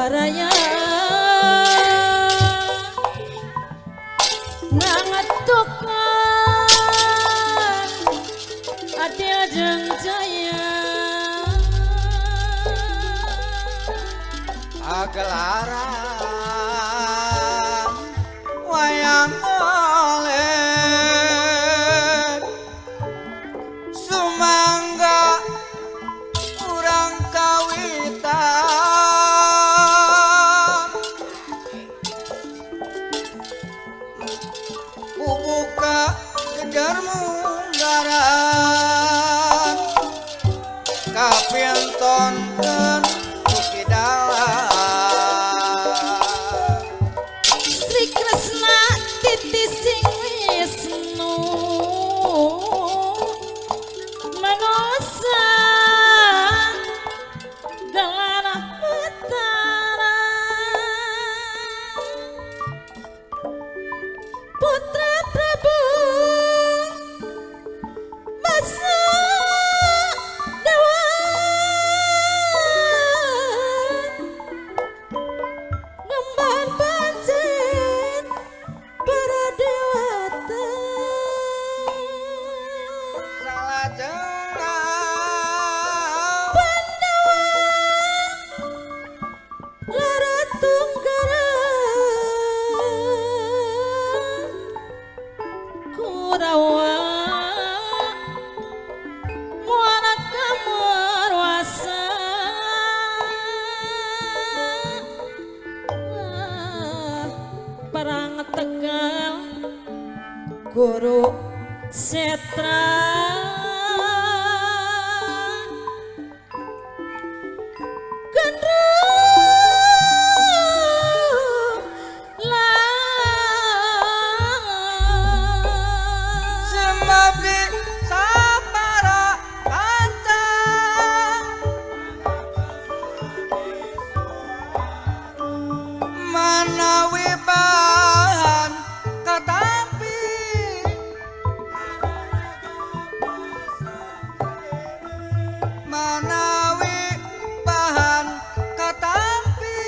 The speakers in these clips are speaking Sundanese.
Baraya nangetukan adil jeung jaya agelaran wayang golek sumangga urang kawitan bubuka geger munggaran kapintonkeun ku kidalan. Sri Kresna titi sing Wisnu manusa gelar Batara Putra Prabu Basudewa ngemban pancen para dewata. Salajengna Pandawa lara tunggara Kurawa muara kamarwasa perang Tegal Guru Setra Gendruwo Semabi sapara panca manawi bahan katampi manawi bahan katampi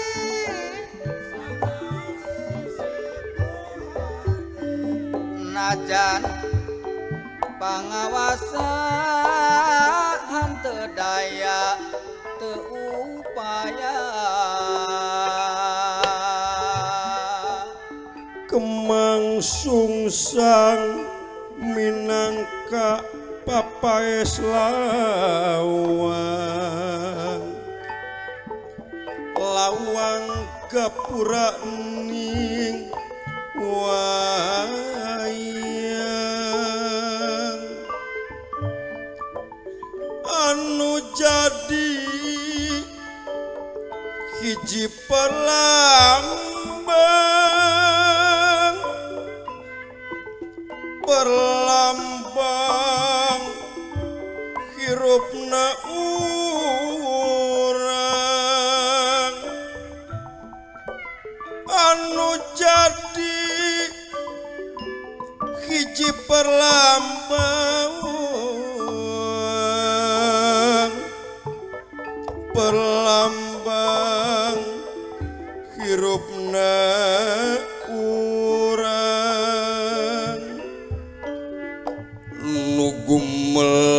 najan pangawasa henteu daya teu upaya. Kemang sungsang minangka papaes lawang lawang gapura ning wayang anu jadi hiji perlambang perlambang hirupna urang anu jadi hiji perlambang perlambang hirupna urang nu gumelar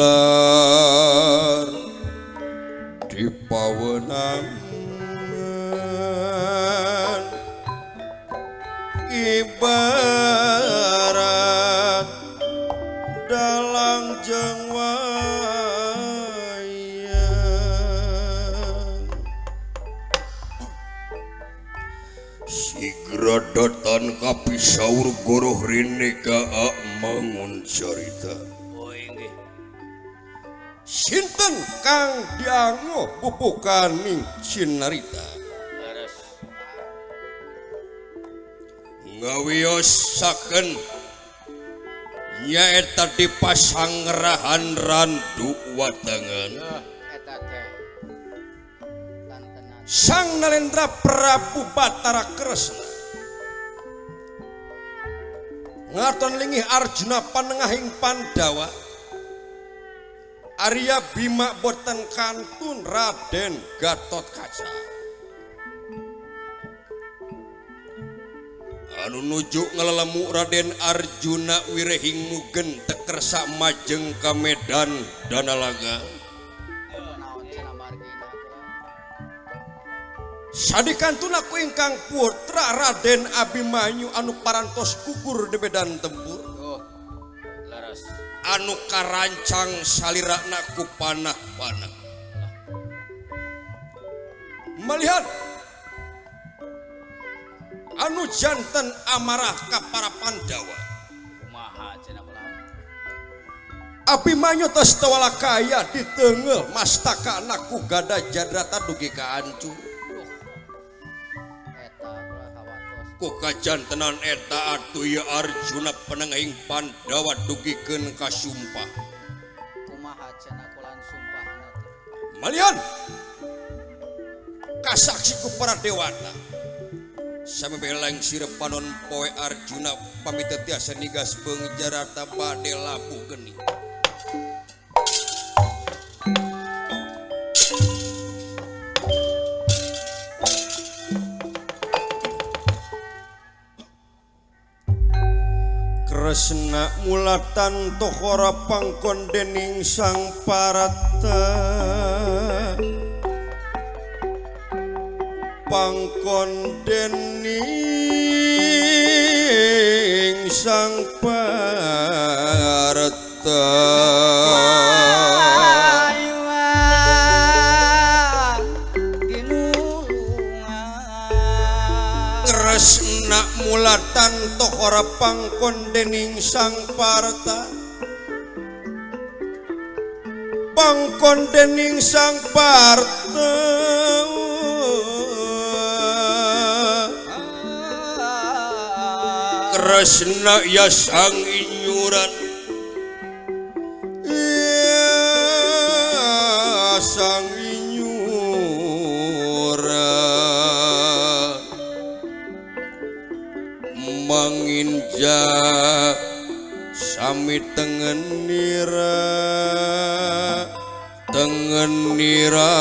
di pawenangan ibarat dalang jeung wayang. Sigra datan kapisaur goroh rene ka mangun carita. Oh inggih. Sinten kang diango pupukaning cinarita. Leres. Ngawiyosaken nyaeta di pasangrahan randu watangan. Eta teh tantenan. Sang Narendra Prabu Batara Kresna ngaton lingih Arjuna panengahing Pandawa Arya Bima boten kantun Raden Gatotkaca. Anu nuju ngalelemu Raden Arjuna wirehing mugen teu kersa majeng ka medan Danalaga. Sadikantuna ku ingkang putra Raden Abimanyu anu parantos gugur di medan tempur. Anu karancang salirana ku panah-panah. Melihat anu janten amarah ka para Pandawa. Kumaha cenah kula? Abimanyu tos tewalakaya diteunggeul mastakana ku gada jadrata dugi ka hancur. Eta kula hawatos. Ku kajantenan eta atuh ieu Arjuna panengahing Pandawa dugikeun ka sumpah. Kumaha cenah kula sumpahna teh? Malihan kasaksi ku para dewata. Samemeh langsir panon poe Arjuna pamit tiasa nigas beung jarata bade labuh geni. Kresna mulatan tohora pangkon dening sang parata. Pangkon dening sang parata. Kresna mulatan tohora pangkon dening sang parta. Pangkon dening sang parta. Kresna ya sang inyuran, ya sang inyuran manginjak sami tengen nira, tengen nira.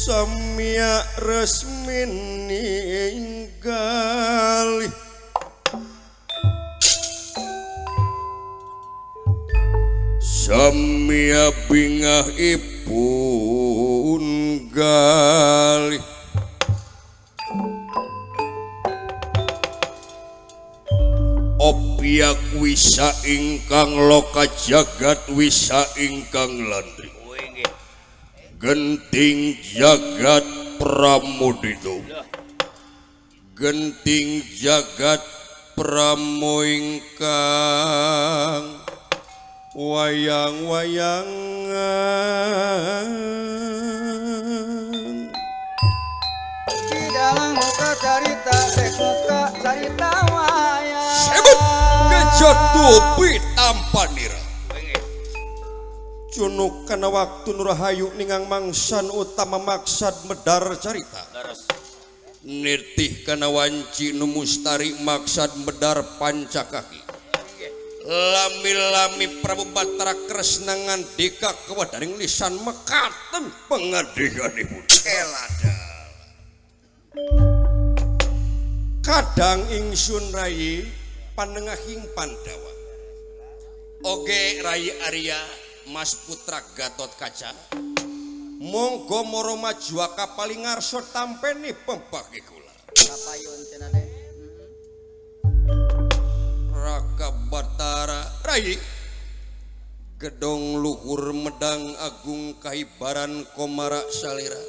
Samya resmi ninggali samya bingah ipun gali opiak wisa ingkang loka jagat wisa ingkang landri genting jagat pramodito genting jagat pramo ingkang wayang-wayangan di dalam muka carita rek muka carita wayang sebut kejotupi tanpa nira cunuk kana waktu nurahayu ningang mangsan utama maksad medar carita nirtih kana wanci nu mustari maksad medar pancakaki lami-lami Prabu Batara Kresna ngandika kewadaring lisan mekaten pangadikanipun eladal kadang ingsun rayi panengahing Pandawa oge Rai Arya Mas Putra Gatot Kaca monggo moro majua kapaling ngarsa tampeni pembagi kula kapayun cenah teh Raka Batara Rai gedong luhur medang agung kahibaran komara salira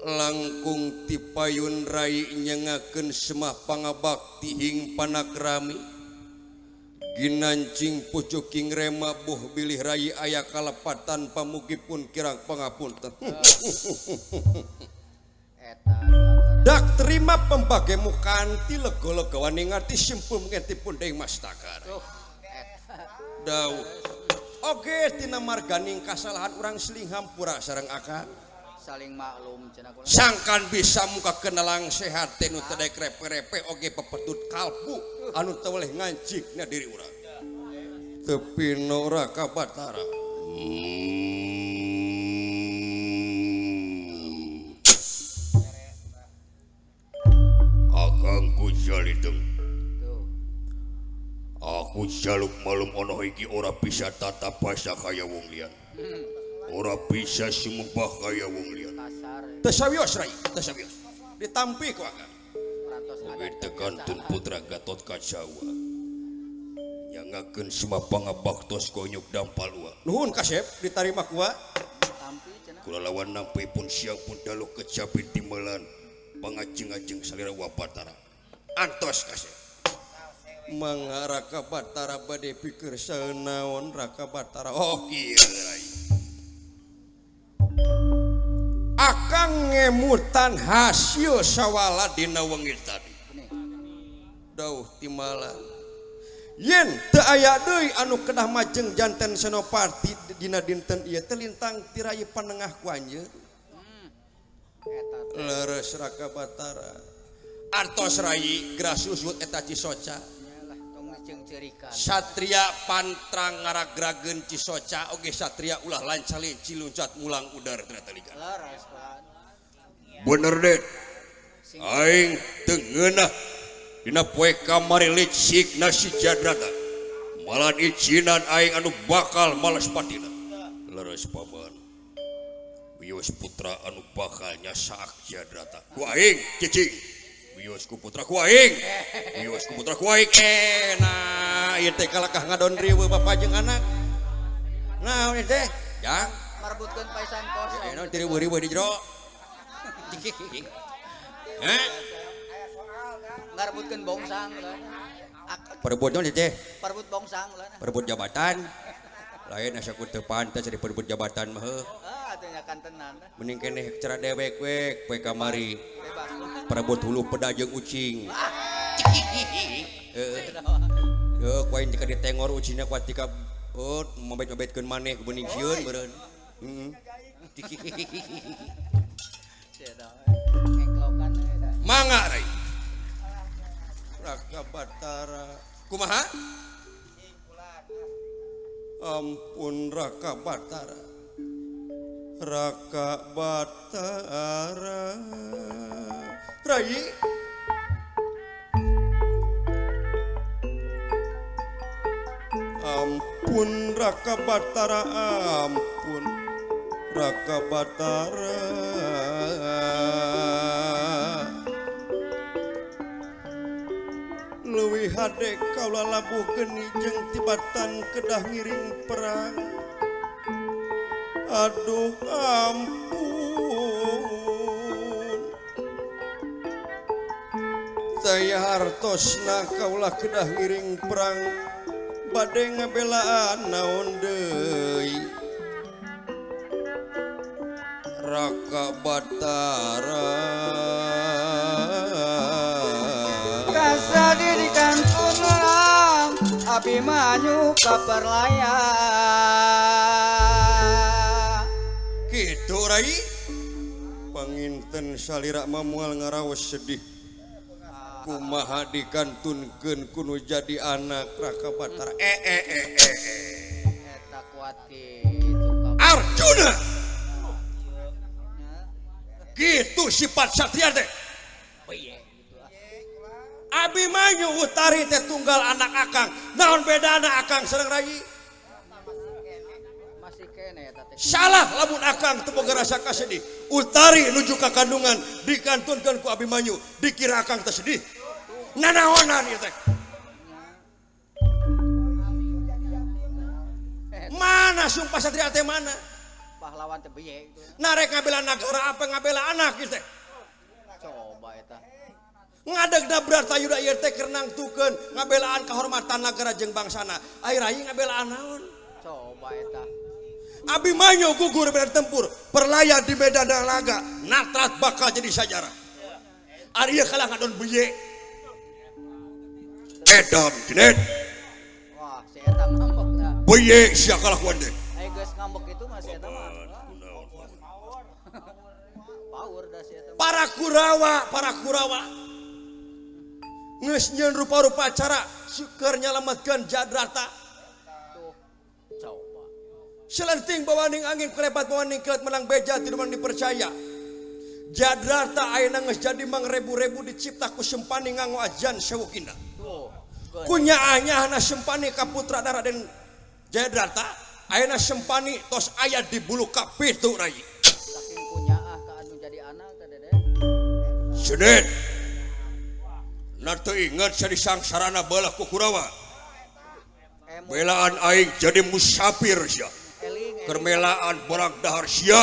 langkung tipayun Rai nyengakeun semah pangabakti hing panakrami ginancing pucuking rema buh bilih Rai aya kalepatan pamugipun kirang pangapunten. Dak terima pembagemu kanthi lega-legawan ing ati simpul mengeti punding mastakar. Dawuh. Oge tina marganing kasalahan urang seling hampura sareng akang. Saling maklum cenah kula. Sangkan bisa muka kenelang sehat teh nu teu daek repe-repe oge pepetut kalbu anu teu weleh ngancikna diri urang. Teu pino Raka Batara. Akangku jaliteng. Aku jaluk malum ana iki ora bisa tata basa kaya wong liyan. Ora bisa sumebah kaya wong liyan. Teu sawios rai, teu sawios. Ditampi ku akang. Oge tekantun putra Gatotkaca. Nyangakeun semua pangabaktos konyuk dampal ua. Nuhun kasep ditarima ku. Kula lawan nampi pun siang pun dalu kecapi timbalan pangajeng-ajeng salira wa Batara. Antos kasep. Mangga Raka Batara bade pikir sanaon Raka Batara. Oh kieu rai. Akang ngemutan hasil sawala dina wengi tadi. Dauh timbalan. Yen teu aya deui anu kedah majeng janten senopati dina dinten ieu teh lintang tirai panengah ku anjeun. Leres Raka Batara. Artos rai grasusut eta Cisoca. Satria pantrang ngaragrageun Cisoca oge satria ulah lancalin ciluncat mulang udar telikan. Bener deh. Aing teu ngeunah dina poe kamari licikna si Jadrata. Malah izinan aing anu bakal males patina. Leres paman. Wios putra anu bakal nyasak Jadrata. Ku aing cicing. Wios ku putra ku aing. Wios ku putra ku aing. Nah, ieu teh kalakah ngadon riweuh bapa jeung anak. Naon ieu teh? Jang marbutkeun paisan kosong. Naon teh riweuh-riweuh di jero. Heh? Ngarbutkeun bongsang lah. Perebut naon teh? Perebut bongsang lah. Perebut jabatan. Lain asa ku teu pantes jadi perebut jabatan mah heuh. Ah, atuh nya kantenan. Mending keneh cara dewek we poe kamari. Bebas. Perebut hulu peda jeung ucing. Heeh. Heuh, ku aing jika ditengor ucingna ku atika oh mabet-mabetkeun maneh geuning sieun meureun. Heeh. Mangga rai. Raka Batara. Kumaha? Ampun Raka Batara. Raka Batara. Rai. Ampun Raka Batara, ampun Raka Batara. Leuwih hade kaula labuh geni jeung tibatan kedah ngiring perang. Aduh ampun. Saya hartosna kaula kedah ngiring perang bade ngabelaan naon deui. Raka Batara. Kasadi di kantunang Abimanyu kaperlaya. Kitu rai. Panginten salira mah moal ngaraos sedih. Kumaha dikantunkeun kuno jadi anak Raka Batara. Eta kuat kitu Arjuna. Gitu sifat satria teh. Abimanyu Utari teh tunggal anak akang. Naon bedana akang sareng rai? Salah lamun akang teu boga rasa kasedih. Utari nuju ka kandungan dikantunkeun ku Abimanyu, dikira akang teh sedih. Nanaonan ieu teh? Mana sumpah satria teh mana? Pahlawan teh beye itu. Narek ngabela nagara apa ngabela anak ieu teh? Coba eta. Ngadegna Bratayuda ieu teh keur nangtukeun ngabelaan kahormatan nagara jeung bangsana. Ai rai ngabelaan naon? Coba eta. Abimanyu gugur medan tempur, perlaya di medan laga, natrat bakal jadi sajarah. Ari ieu kalah ngadon beye. Edan genet. Wah, si eta ngambek dah. Beye sia kalakuan teh. Ai geus ngambek itu mah si eta mah. Power dah si eta. Para Kurawa, Geus nyieun rupa-rupa cara keur nyalametkeun Jadrata. Tuh. Coba. Selenting bawaning angin kelebat bawaning kilat menang beja tidak menang dipercaya. Jadrata ayeuna geus jadi mangrebu-rebu dicipta ku Sempani nganggo ajan sewukina. Kunyaanyahna Sempani ka putra Raden Jayadrata ayeuna Sempani tos aya di bulu kapitu rai. Saking kunyaah ka anu jadi anak teh Dede. Sedet. Na teu inget sadi sangsarana beulah ku Kurawa. Belaan aing jadi musafir sia. Kermelaan borang dahar sia.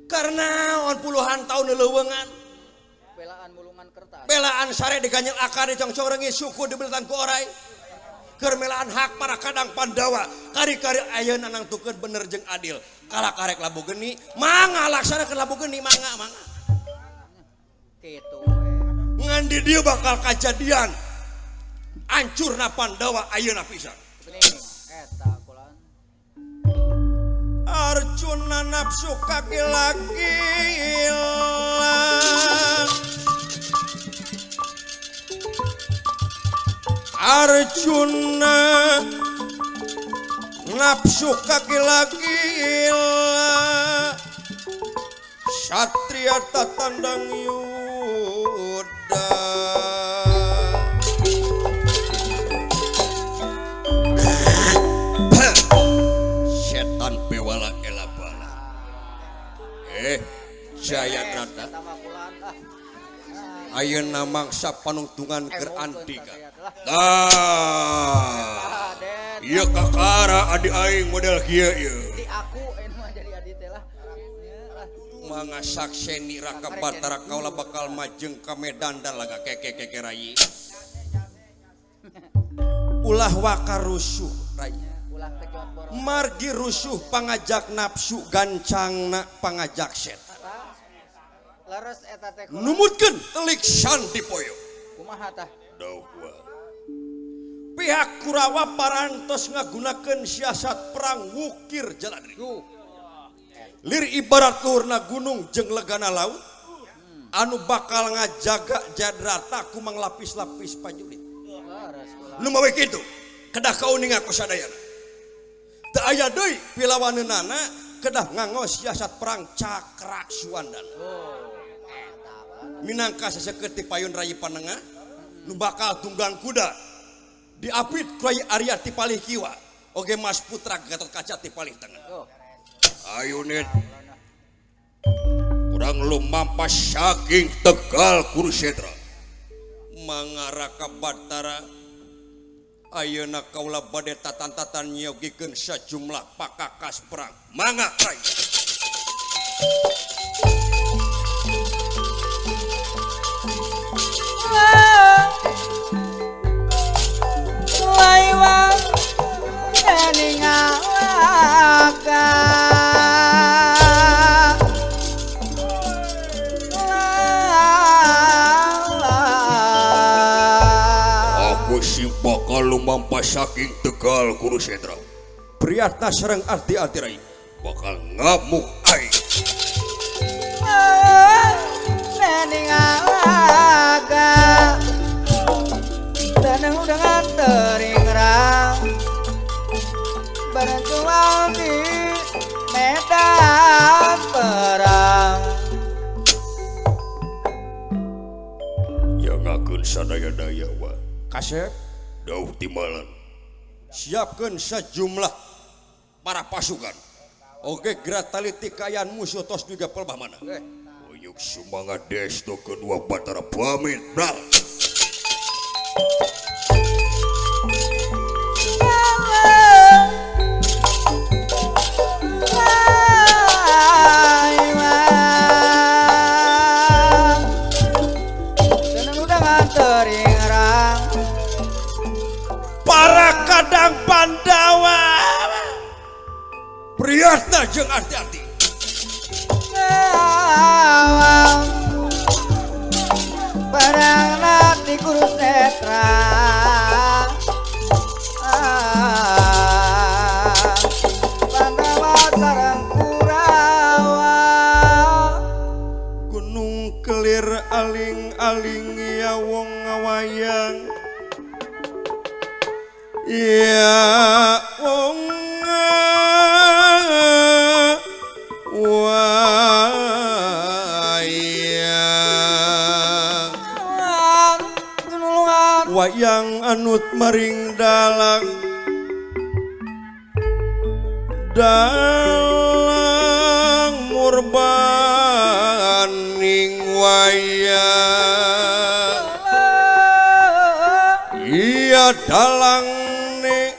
Karena on puluhan tahun leuweungan. Belaan mulungan kertas. Belaan sare diganyel akar dicongcorengi suku dibelitan ku orai. Kermelaan hak para kadang Pandawa. Kari-kari ayeuna nangtukeun bener jeung adil. Kala karek labu geni, mangga laksanakeun labu geni, mangga mangga. Kitu we. Ngan di dieu bakal kajadian. Ancurna Pandawa ayeuna pisan. Arjuna nafsu kagila-gila. Arjuna nafsu kagila-gila. Satria tatandang yuda. Setan bewala elabala. Jayadrata. Ayeuna mangsa panungtungan keur Andika. Tah. Ieu kakara adi aing model kieu ieu. Di aku anu mah jadi adi teh lah. Mangga sakseni Raka Batara kaula bakal majeng ka medan dan laga keke-keke rai. Ulah waka rusuh rai. Margi rusuh pangajak nafsu gancangna pangajak setan. Leres eta teh numutkeun telik sandi poyo. Kumaha tah? Dauh. Pihak Kurawa parantos ngagunakeun siasat perang wukir jaladri. Lir ibarat luhurna gunung jeung legana laut anu bakal ngajaga Jayadrata ku manglapis-lapis pajurit. Nu mawe kitu kedah kauninga ku sadayana. Teu aya deui pilawaneunana kedah nganggo siasat perang Cakra Suwandana. Minangka sasekeut ti payun rayi panengah nu bakal tunggang kuda diapit ku Rai Arya ti palih kiwa oge Mas Putra Gatotkaca ti palih tengen. Ayo net kurang lumampas saking Tegal Kurusetra mangga Raka Batara ayeuna kaula bade tatan-tatan nyogikeun sajumlah pakakas perang mangga rai. Aku sing bakal lumampas saking Tegal Kurusetra. Priyatna sareng arti-arti rai bakal ngamuk aing. Dengan teringrang berjuang di medan perang. Jangakeun sadaya-daya wa. Kasep dauh timbalan. Siapkeun sejumlah para pasukan. Oge grataliti kaayaan musuh tos juga pelbah mana. Uyuk sumangga desto kedua Batara pamit bral. Para kadang Pandawa priyatna jeung arti-arti perang di Kurusetra Pandawa sareng Kurawa. Gunung kelir aling-aling ya wong ngawayang ya Wayang wayang anut maring dalang dalang murbaning wayang iya dalang ne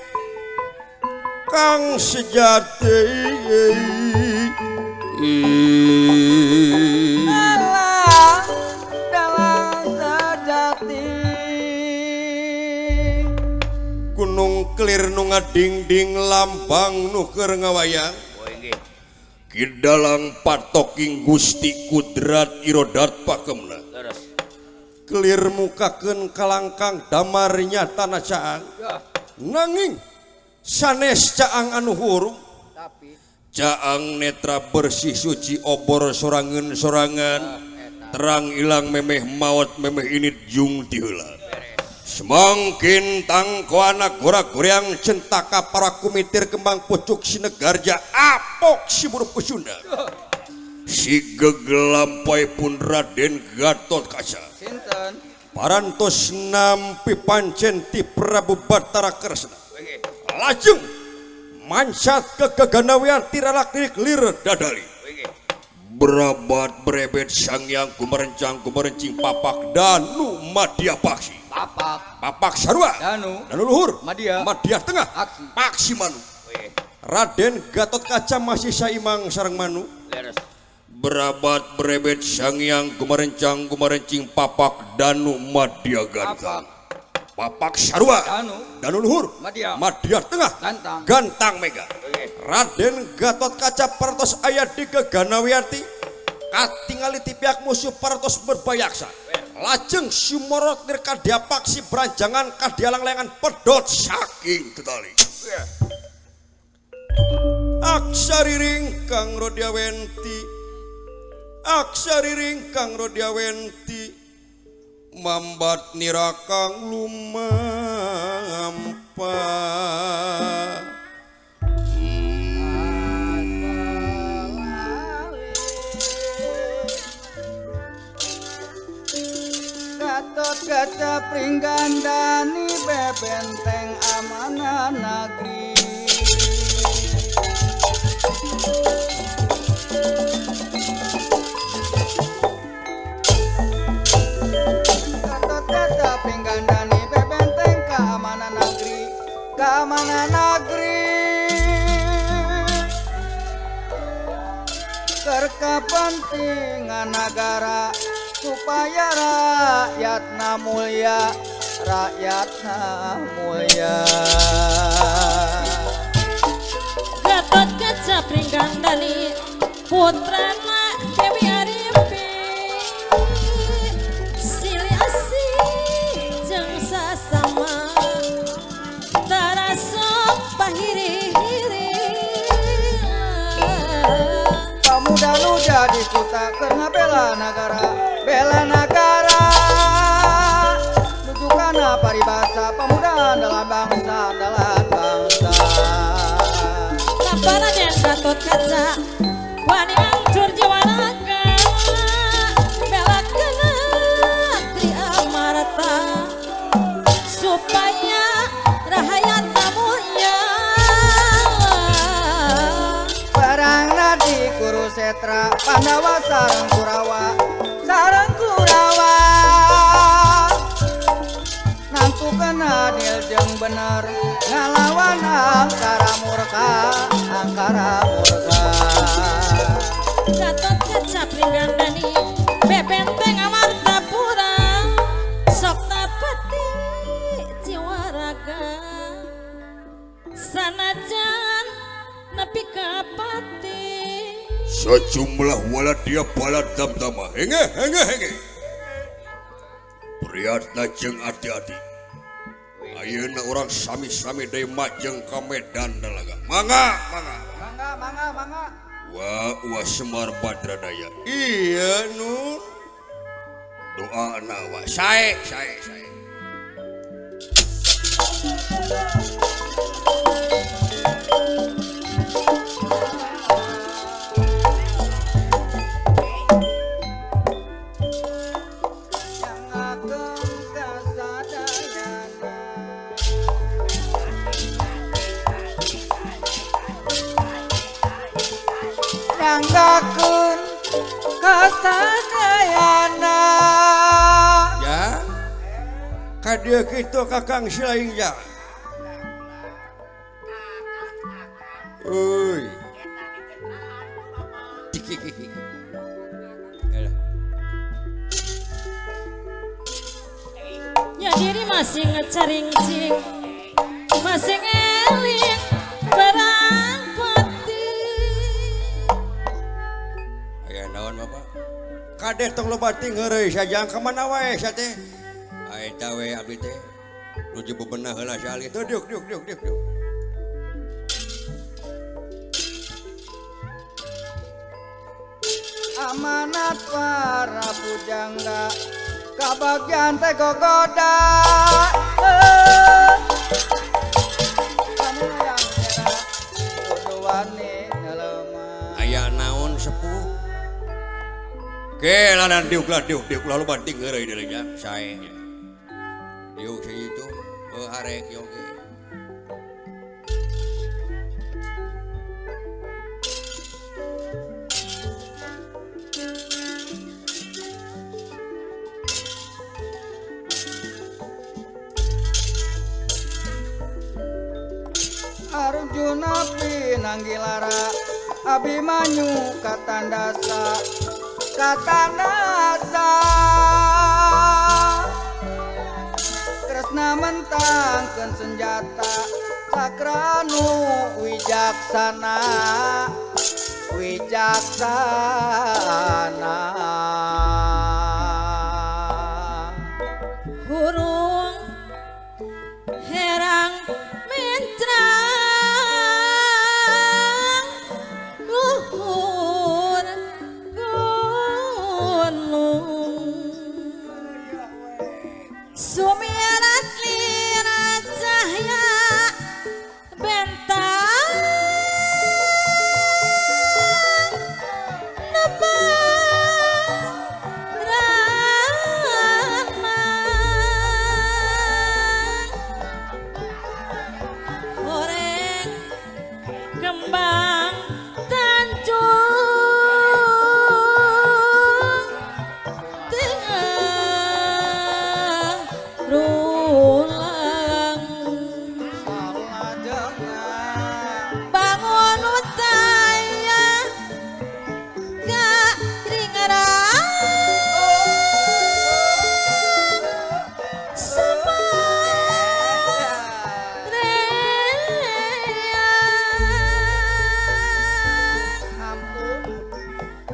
kang sejati dalang dalang sejati gunung kelir nu ngadingding lambang nu keur ngawayang ki dalang patoking Gusti kudrat irodat pakemna kelir mukakeun kalangkang damar nyatana caang nanging sanes caang anu hurung tapi caang netra bersih suci obor sorangan sorangan terang ilang memeh maot memeh init jung ti heula semangkin tangko anak gorak-goreang centaka para kumitir kembang pucuk sinegarja apok si buruk Sunda si gegelampai pun Raden Gatot Kaca sinten parantos nampi pancen ti Prabu Batara Kresna lajeng mancat ke keganawian tiralak lir dadali berabat berebet sangyang kumerencang kumerencing papak danu madya paksi papak papak sarua danu danu luhur madya madya tengah aksi paksi manu Raden Gatot Kaca masih saimang sareng manu leres berabat berebet sangyang kumerencang kumerencing papak danu madya gantang papak sarua danu danu luhur madya madya tengah gantang gantang mega Raden Gatot Kaca parantos aya di Geganawiati katingali ti pihak musuh parantos berbayaksa lajeng sumorot lir kadyapaksi beranjangan kadyalang layangan pedot saking tetali aksariring kang rodyawenti aksariring kang rodyawenti mambat nirakang lumampah Gatot Kaca pringgandani bebenteng amanah negeri Gatot Kaca pringgandani bebenteng keamanan negeri keamanan negeri kepentingan negara supaya rakyatna mulia rakyatna mulia Gatot Kaca pringgandani putrana Dewi Arimbi silih asih jeung sasama tarasok pahiri-hiri pemuda nu jadi kuta keur ngabela nagara bela nagara nuju kana paribasa pemuda dalam bangsa dalam bangsa Raden Gatot Kaca wani ancur jiwaraga bela kana tri amarta supaya rahayatna mulia perangna di Kurusetra Pandawa sareng Kurawa sareng Kurawa nantukeun adil jeung bener ngalawan angkara murka angkara murka Gatot Kaca pringgandani bebenteng Amartapura sok tapati jiwaraga sanajan nepi ka pati sejumlah waladia balad damdama henge henge henge priyatna jeung adi-adi ayeuna urang sami-sami deui majeng ka Medan dalaga mangga mangga mangga mangga mangga wa wa Semar Badradaya iya nu doana wa sae sae sae Doakeun kasadayana. Ya. Ka dieu kitu Kakang Silaing ya. Euy. Ya diri masih ngecaringcing, masih ngeling barang peti. Aya naon Bapak? Kadeh tong loba tingheureuy sajang ka mana wae sia teh? Eta we abdi teh. Nuju bebenah heula sali. Teu diuk diuk diuk diuk. Amanat para pujangga kabagian teh gogoda. Kamu yang era kudu wani ngelemah. Aya naon sepuh? Ke lanan diuk lah diuk diuk lalu banting heureuy deui nya sae. Diuk sakitu heuh arek oge. Arjuna pinanggilara Abimanyu katandasa katandasa Kresna mentangkeun senjata Sakranu wijaksana wijaksana. Hurung herang mencrang luhur gunung sumirat lira cahya bentang nemang ramang horeng kembang tanjung tengah rulang bangun utaya karingarang semareang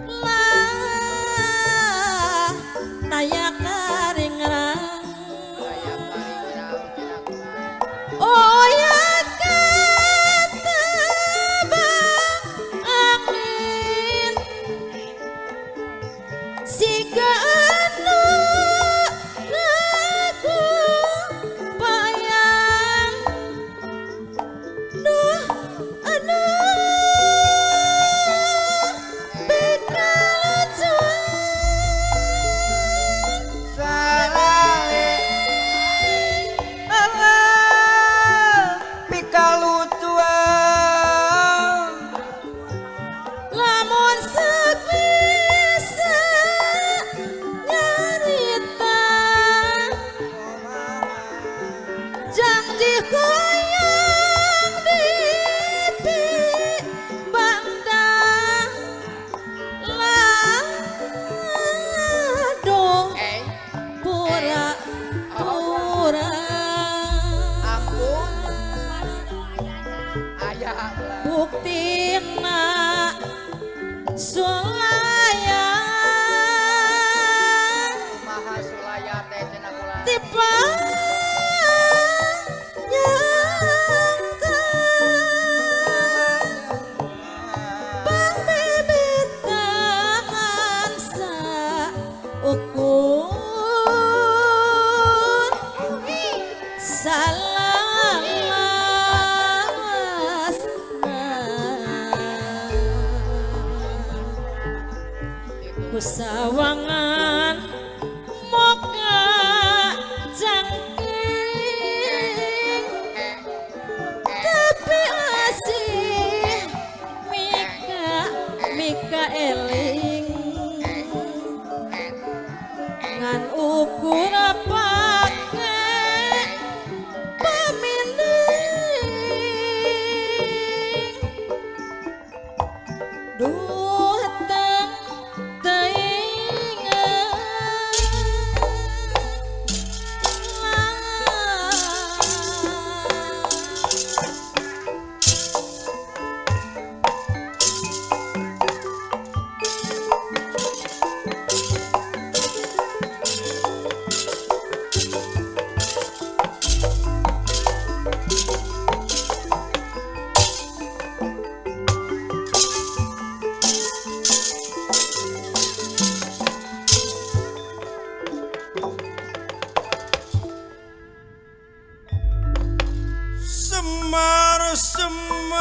lah taya karingrang oh ya ketebang angin siga anu lagu bayang duh anu bekalucuan Salale ala pikalucuan lamun sok bisa nyarita janji koyong di bangda lado pura pura buktina sulaya tipe nyangka pambebetangan saukur salalasna kusawangan moka jangking tapi asih mika mika eling. Aing ngan ukur pake paminding duh teng teuing. Semar semar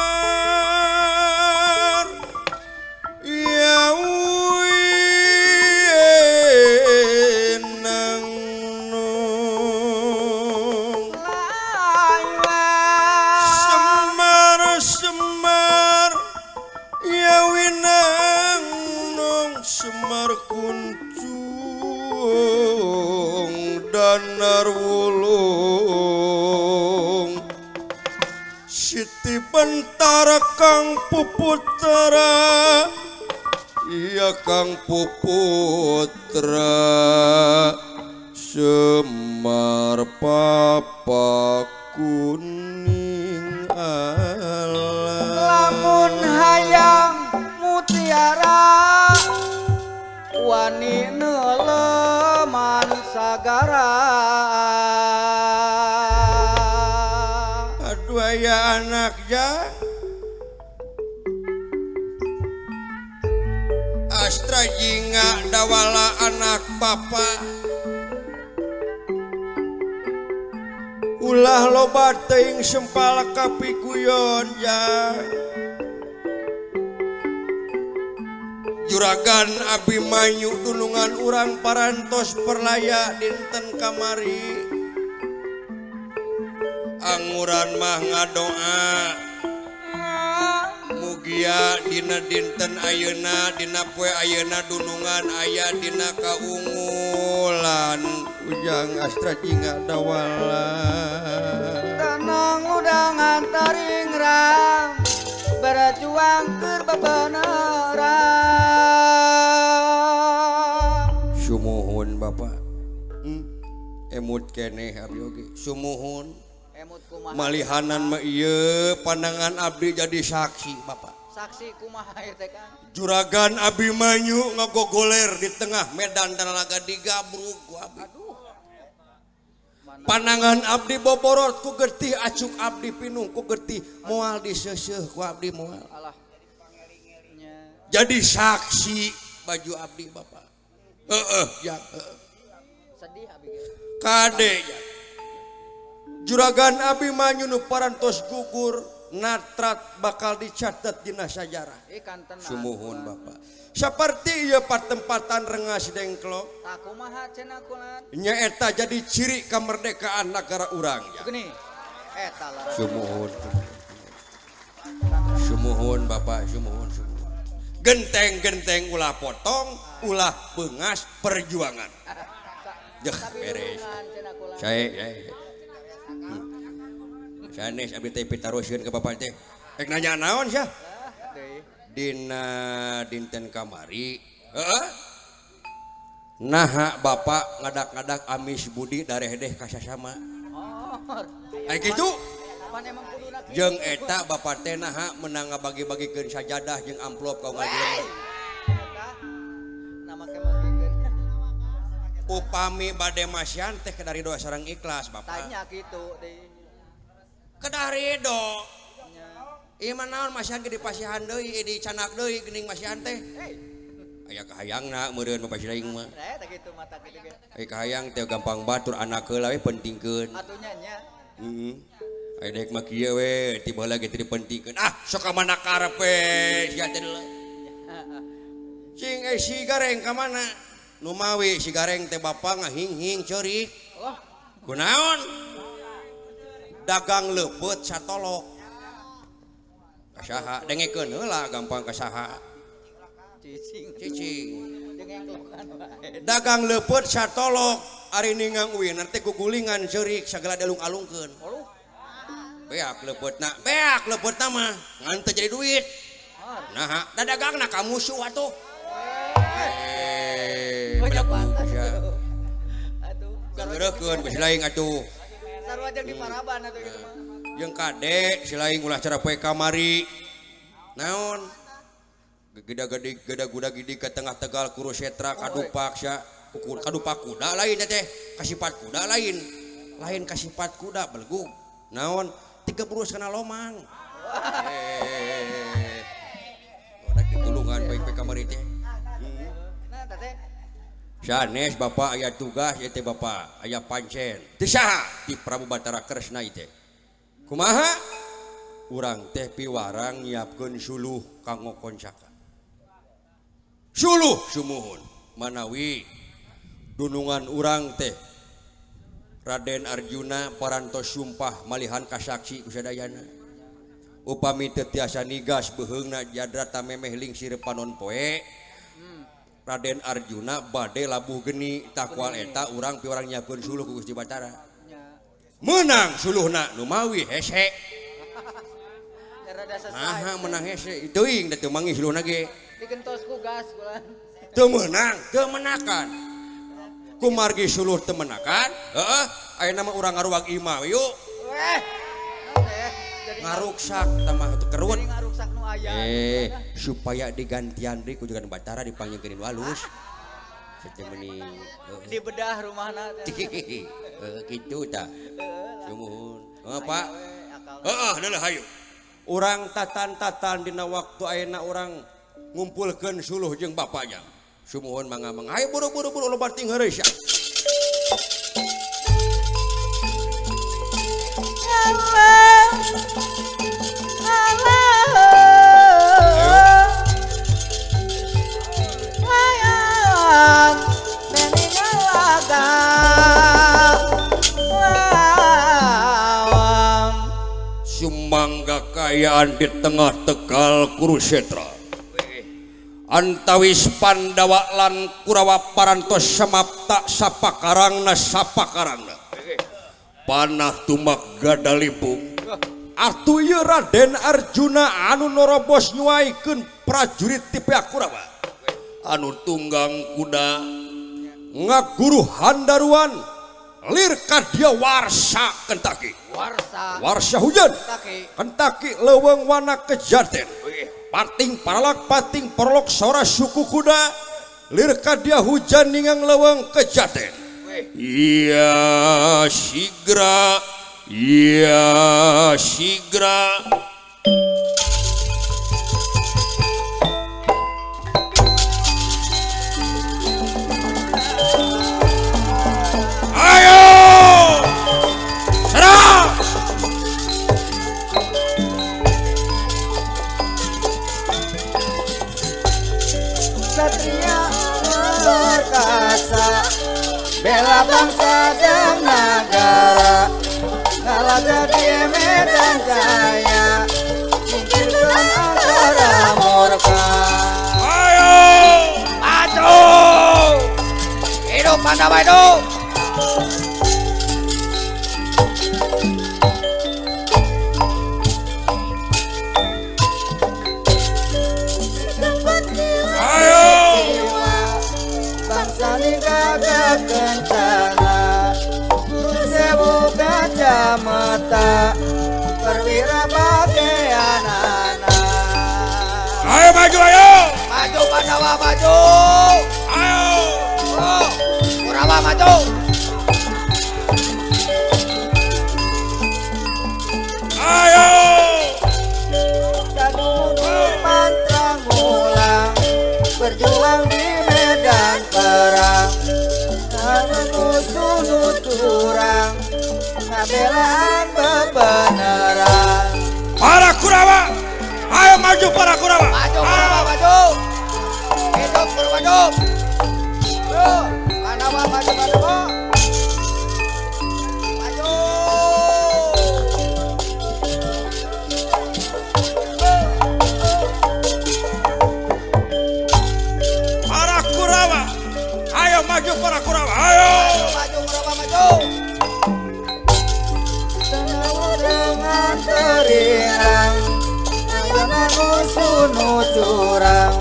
ya winang nung Semar semar ya winang nung Semar kuncung danar wulung Siti Bentara Kang Puputra iya Kang Puputra Semar Papa Kuning alam. Lamun hayang mutiara wani neleman sagara. Aduh aya anak jang Astra jingga dawala anak bapak ulah loba teuing sempal kapiguyon jang Juragan Abimanyu dunungan urang parantos perlaya dinten kamari anguran mah ngadoa mugia dina dinten ayeuna dina poe ayeuna dunungan aya dina kaungulan Ujang Astra jingga dawala Tenang udangan taringrang berjuang keur bebeneran. Sumuhun bapak emut keneh abdi oge sumuhun. Emut kumaha Malihanan mah ieu pandangan abdi jadi saksi bapak. Saksi kumaha ieu teh Kang? Juragan Abimanyu ngagogoler di tengah medan dan laga digabrug ku abdi. Aduh. Pandangan abdi boborot ku getih acuk abdi pinuh ku getih moal diseuseuh ku abdi moal. Alah. Nya. Jadi saksi baju abdi bapak. Heeh ya heeh. Sedih abdi ge. Kade ya. Juragan Abimanyu nu parantos gugur natrat bakal dicatat dina sajarah. Sumuhun bapak. Seperti ieu patempatan Rengas Dengklok. Tah kumaha cenah kulan? Nyaeta jadi ciri kemerdekaan negara urang ya. Geuning. Eta lah. Sumuhun. Sumuhun bapak, sumuhun, sumuhun. Genteng-genteng ulah potong, ulah bengas perjuangan. Jeh beres. Saya sanes abdi teh pitarosieun ka bapak teh. Rek nanya naon sia? Dina dinten kamari, heeh. Naha bapak ngadak-ngadak amis budi darehdeh ka sasama. Ai kitu. Jeung eta bapak teh naha meunang ngabagi-bagikeun sajadah jeung amplop ka unggal jelema. Upami bade masian teh kedah ridho sareng ikhlas bapak. Tanya kitu deui. Kedah ridho. Ieu mah naon masihan ge dipasihan deui, dicanak deui geuning masihan teh. Aya kahayangna meureun bapak silaing mah. Teh kitu mata kitu ge. Aya kahayang teh gampang batur anak heula we pentingkeun. Atuh nya nya. Heeh. Aya dek mah kieu we, tiba heula ge teu dipentingkeun. Ah, sok ka mana karep we sia teh deuleu. Cing si gareng ka mana? Numawi si gareng teh bapak ngahinghing ceurik. Oh. Kunaon? Dagang leupeut satolok. Kasaha dengekeun heula gampang kasaha. Cicing. Cicing. Jeung engklokan wae. Dagang leupeut satolok ari ningang uwina teh gugulingan ceurik sagala dialung-alungkeun. Oluh. Beak leupeutna, beak leupeutna mah ngan teu jadi duit. Nah, da dagangna ka musuh atuh. Banyak pantas. Atuh. Sareurekeun ku si laing atuh. Sarua jeung di Paraban atuh kitu mah. Jeung kade si laing ulah cara poe kamari. Naon? Geda-gede geda-guda gidi ke tengah Tegal Kurusetra kadupak sia. Kadupak kuda lain teh, kasipat kuda lain. Lain kasipat kuda belegug. Naon? Tiga burus kana lomang. Udah ditulungan baik-baik kamari teh. Nah, teh. Sanes bapak aya tugas ieu teh bapak aya pancen. Teu saha? Ti Prabu Batara Kresna ieu teh. Kumaha? Urang teh piwarang nyiapkeun suluh kanggo koncaka. Suluh sumuhun manawi dunungan urang teh Raden Arjuna parantos sumpah malihan kasaksi ku sadayana. Upami teu tiasa nigas beuheungna jadrata memeh lingsir panon poe. Raden Arjuna bade labuh geni takwal eta urang piwarang nyiapkeun suluh ku Gusti Batara. Menang suluhna numawi hese. Naha menang hese teuing da teu manggih suluhna ge. Digentos ku gas bulan. Teu meunang, teu menakan. Kumargi suluh teu menakan, heeh, ayeuna mah urang ngaruag imah yuk. Weh. Ngaruksak tamah teu kerut. Ngaruksak nu aya. Supaya digantian deui ku Jagan Batara dipanggilkeun nu alus. Saja meuni dibedah rumahna teh. Heeh, kitu tah. Sumuhun. Heeh, Pak. Heeh, deuleuh hayu. Urang tatan-tatan dina waktu ayeuna urang ngumpulkeun suluh jeung bapaknya. Sumuhun mangga-mangga. Hayu buru-buru buru loba ting heureuy sia. Sumangga kaayaan di tengah Tegal Kurusetra. Antawis Pandawa lan Kurawa parantos samapta sapakarangna sapakarangna. Panah tumak gada limpung. Atuh ieu Raden Arjuna anu norobos nyuaikeun prajurit ti pihak Kurawa. Anu tunggang kuda ngaguru handaruan lir ka dia warsa Kentaki. Warsa. Warsa hujan. Kentaki. Kentaki leuweung wana kejaten. Pating paralak pating perlok sora suku kuda lir ka dia hujan ningang leuweung kejaten. Iya sigra, iya sigra. Ayo serang. Satria perkasa bela bangsa dan negara ngalaga di medan jaya singkirkan angkara murka. Ayo maju, hidup Pandawa hidup. Kencana guru sewu kacamata perwira pakaian anak. Ayo maju, ayo maju Pandawa maju, ayo oh, Kurawa maju. Ayo Jadu mantra ngulang berjuang di medan perang. Musuh nuturang ngabelaan bebeneran. Para Kurawa, ayo maju para Kurawa. Maju Kurawa maju. Hidup Kurawa hidup. Pandawa maju Pandawa. Maju. maju para Kurawa. Ayo. Maju Kurawa maju. Dengan teringrang, dengan musuh nu curang,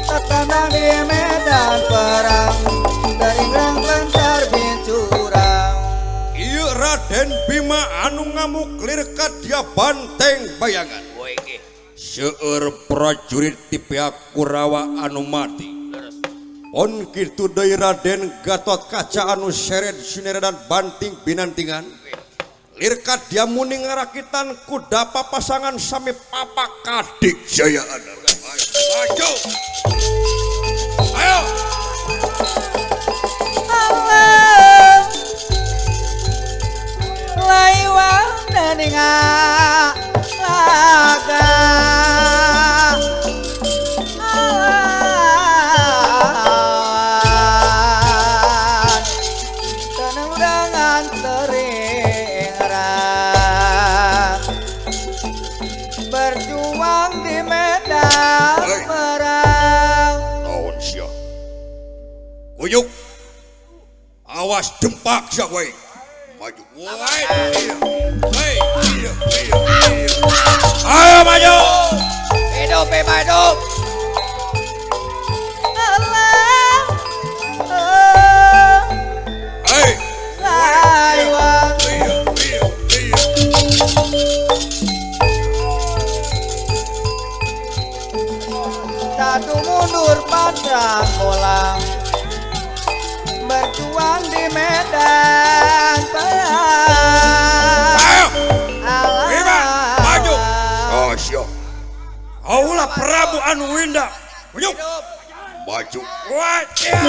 tertandang di medan perang, teringrang lentar bincurang. Ieu Raden Bima anu ngamuk lir ka dia banteng bayangan. Seueur prajurit ti pihak Kurawa anu mati. Pon kitu deui Raden Gatot Kaca anu seret sineredan banting binantingan. Lir ka dia muni ngarakitan kuda papasangan sami papak kadigjayaan. Maju. Ayo. Allah. Laiwang deninga laga. Tenang teringrang, berjuang di medan perang. Naon sia? Kuyuk. Awas dempak sia we. Maju. Woi. Hei. Ayo maju. Hidup Bima hidup. Allah. Hei. Laiwang. Satu mundur panjang bolang, berjuang di medan perang. Ayo. Bima maju. Oh sia. Aula Prabu anu Winda. Maju. Maju. Wah, ya.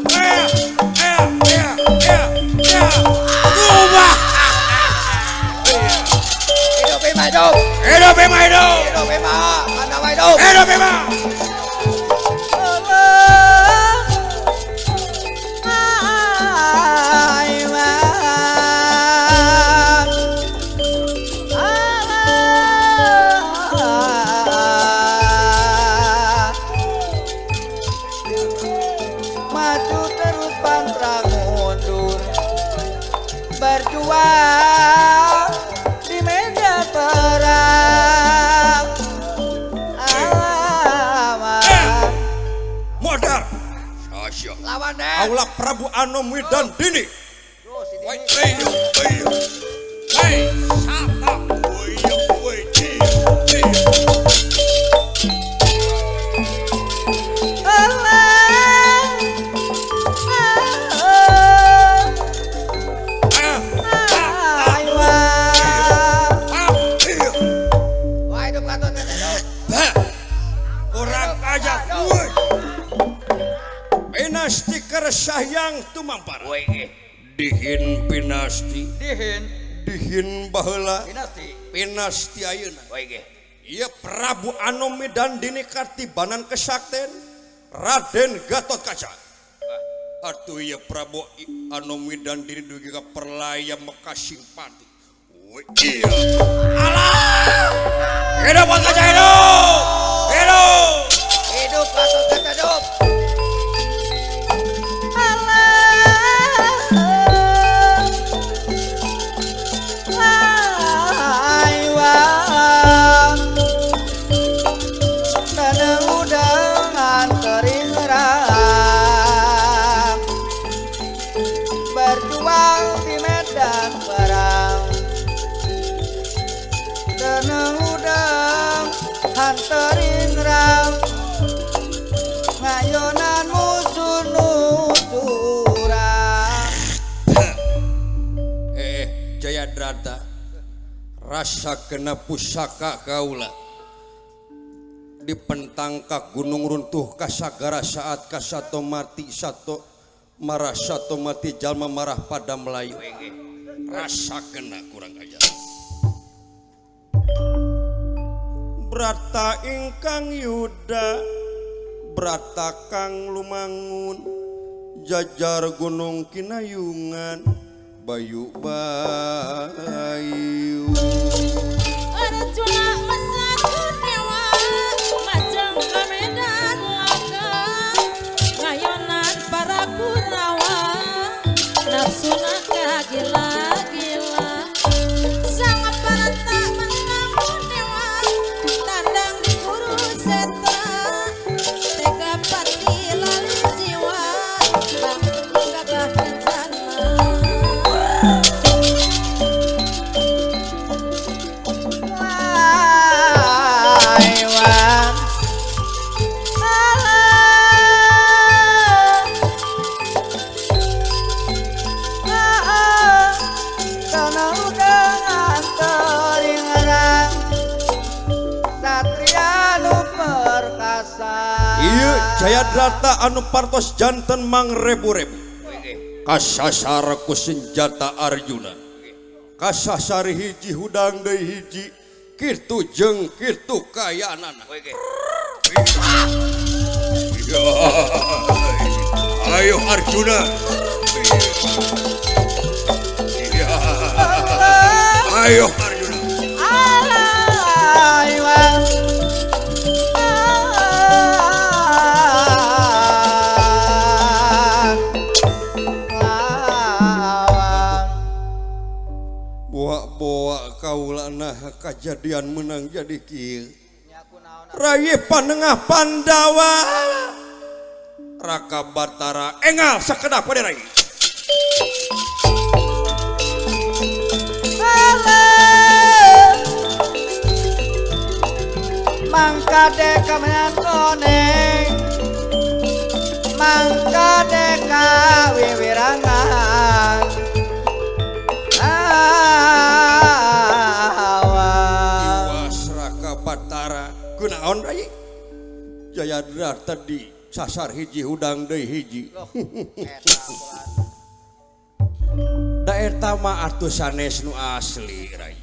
Ya. Ya. Ya. Ya. Ya. Ubah. Hidup Bima hidup. Hidup Bima hidup. Hidup Bima. Pandawa hidup. Hidup Bima. Maju terus pantrang mundur, berjuang di medan perang. Alamat. Modar. Sasya. Lawan deh. Aula Prabu Anom Widandini. Woi, hei, hei. Hei, sapa. Woi, woi, iya. Allah. Wah, hidup Gatot Kaca hidup. Kurang ajar. Woi. Pinasti keresahyang tumampar. Dihin pinasti, Dihin dihin baheula, dinasti. pinasti ayeuna. Woi, Ieu Prabu Anom Widandini katibanan kesakten Raden Gatot Kaca. Atuh ieu Prabu Anom Widandini dugi ka perlaya Mekasing Pati. Woi, iya. Alah! Hidup Gatot Kaca hidup! Hidup! Hidup Gatot Kaca hidup. Berjuang di medan perang, tenang udang hanterin rang, ngayonan musuh nu curang. Jayadrata, rasa kena pusaka kaula dipentang ka gunung runtuh kasagara saat kasato mati sato marah sato mati jalma marah pada Melayu. Rasa kena kurang ajar. Brata ingkang yuda, brata kang lumangun, jajar gunung kinayungan, bayu bayu. Arjuna mesatun dewa, majeng ka medan laga, ngayonan para kura. Arjuna kagila-gila sang parata menang dewa tandang di guru setra tega pati lali jiwa langsung gagah kencana. Jayadrata anu partos janten mangrebu-rebu kasasar ku senjata Arjuna kasasar hiji hudang deui hiji kitu jeung kitu kayanana. Ayo Arjuna, ayo Arjuna. Boa kaula nah kajadian menang jadi kieu. Rayi panengah Pandawa Raka Batara engal sakedap pada rai. Mangkade kamenan koneng mangkade kawiwirangan. Iwas Raka Batara kunaon rai Jayadrata di sasar hiji hudang deui hiji. Da eta mah atuh sanes nu asli rai.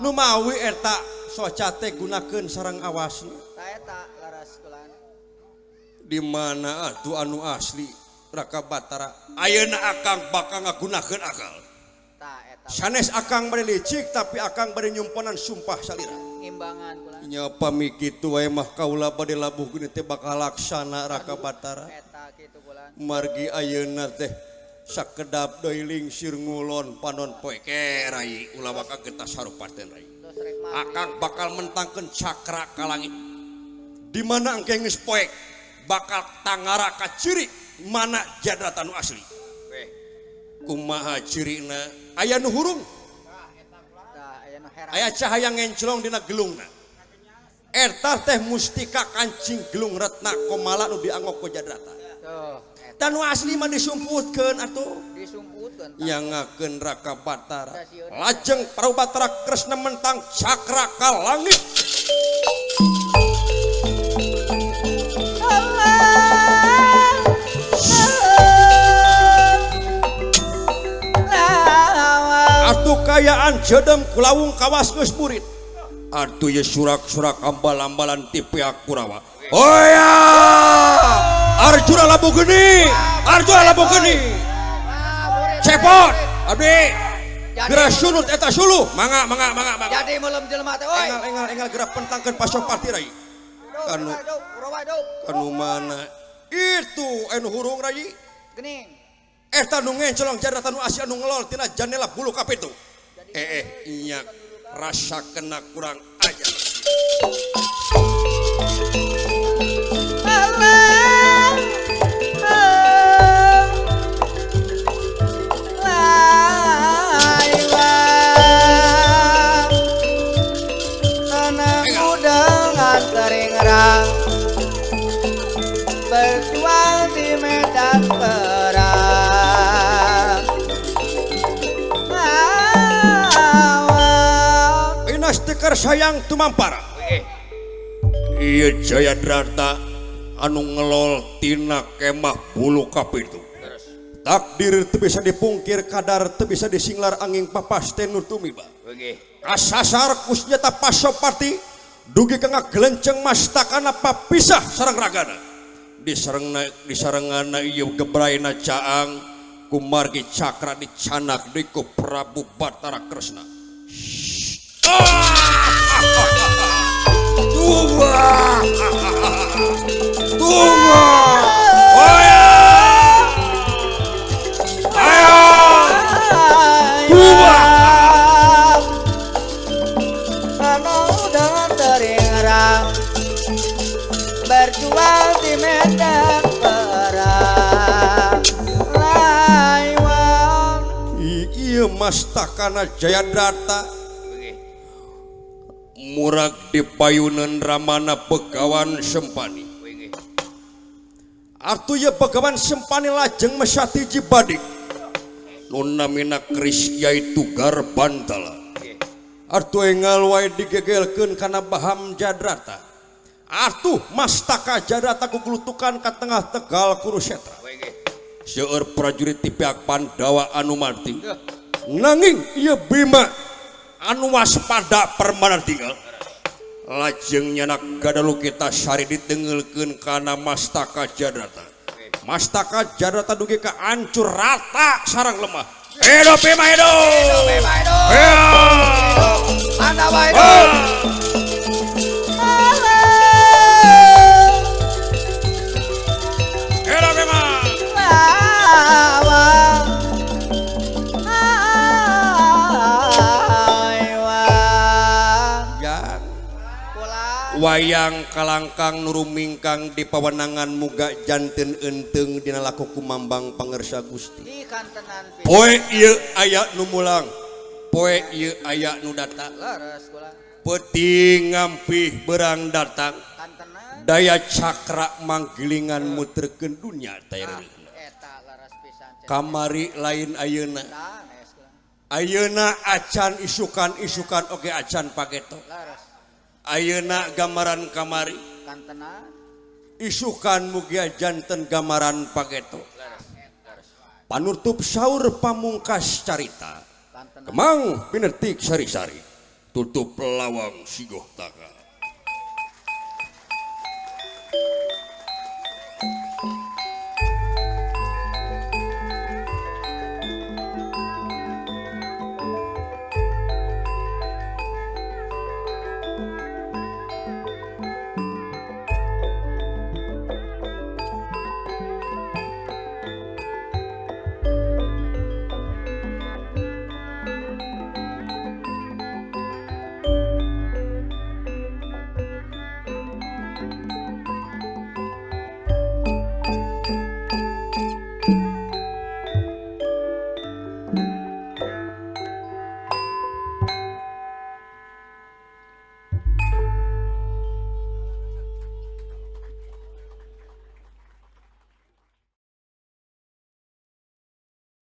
Nu mawi eta soca teh gunakeun sareng awasna. Di mana atuh anu asli Raka Batara ayeuna akang bakal ngagunakeun akal. Sanes akang bade licik tapi akang bade nyumponan sumpah salira. Ngimbangan kula. Nya pami kitu wae mah kaula bade labuh geuning teh bakal laksana Raka Batara. Eta kitu kula. Margi ayeuna teh sakedap deui lingsir ngulon panon poe ke rai ulah waka getas sarupaten rai. Akang bakal mentangkeun cakra ka langit. Di mana engke geus poek bakal tangara ka ciri mana Jayadrata nu asli. Kumaha cirina aya nu hurung aya cahaya ngenclong dina gelungna eta teh mustika kancing gelung retna komala nu dianggok ku Jayadrata. Da nu asli mah disumputkeun atuh disumputkeun nyangakeun Raka Batara lajeng Prabu Batara Kresna mentang cakra ka langit. Atuh kayaan jedem kulawung kawas geus burit. Atuh ye surak-surak ambal-ambalan ti pihak Kurawa. Oh ya! Arjuna labuh geni! Arjuna labuh geni! Cepot! Abdi! Geura sunut eta suluh. Mangga mangga mangga mangga. Jadi melem jelema teh oi. Engal engal engal geura pentangkeun pasopati rai. Kanu kanu mana? Itu anu hurung rai. Gening. Eta nu ngencelong Jayadrata nu asli anu ngelol tina janela bulu kapitu. Nya rasa kena kurang ajar. Tenang udangan keringrang berjuang di medan perang. Inas tikar sayang tumampara. Iya Jayadrata anu ngelol tina kemah bulu kapitu. Takdir teu bisa dipungkir kadar teu bisa disinglar angin papasten nu tumiba. Kasasar ku senjata Pasopati dugi ka ngagelenceng mastakana papisah sareng ragana. Disarengna disarengana ieu gebraina caang kumargi cakra dicanak deui ku Prabu Batara Kresna. Tunggu. Tunggu. mastakana Jayadrata murag di payunan Ramana Begawan Sempani. Artu ye Begawan Sempani lajeng mesati jibadik nu namina Kris Kyai Tugar Bantala. Artu enggal wae digegelkeun kana Baham Jadrata. Artu mastaka Jadrata kugulutukan ka tengah Tegal Kurusetra. Seueur prajurit ti pihak Pandawa anu mati. Nanging ieu Bima anu waspada permana tinggal. Lajeng nyanak Gadalukita sari ditengelkeun kana mastaka Jadrata. Mastaka Jadrata dugi ka ancur rata sarang lemah. Hidup Bima hidup. Hidup Bima hidup. Pandawa hidup. Hidup Bima. Wayang kalangkang nurumingkang di pawenangan muga janten enteng dina laku kumambang pangersa Gusti. Poe ieu aya nu mulang, poe ieu aya nu datang. Peuting ngampih berang datang. Daya cakra manggilingan muterkeun dunya teh. Kamari lain ayeuna. Ayeuna acan isukan-isukan oge acan pageto. Ayeuna gambaran kamari isukan mugia janten gambaran pageto. Panutup saur pamungkas carita Kemang pinertik sari-sari tutup lawang sigoh taka.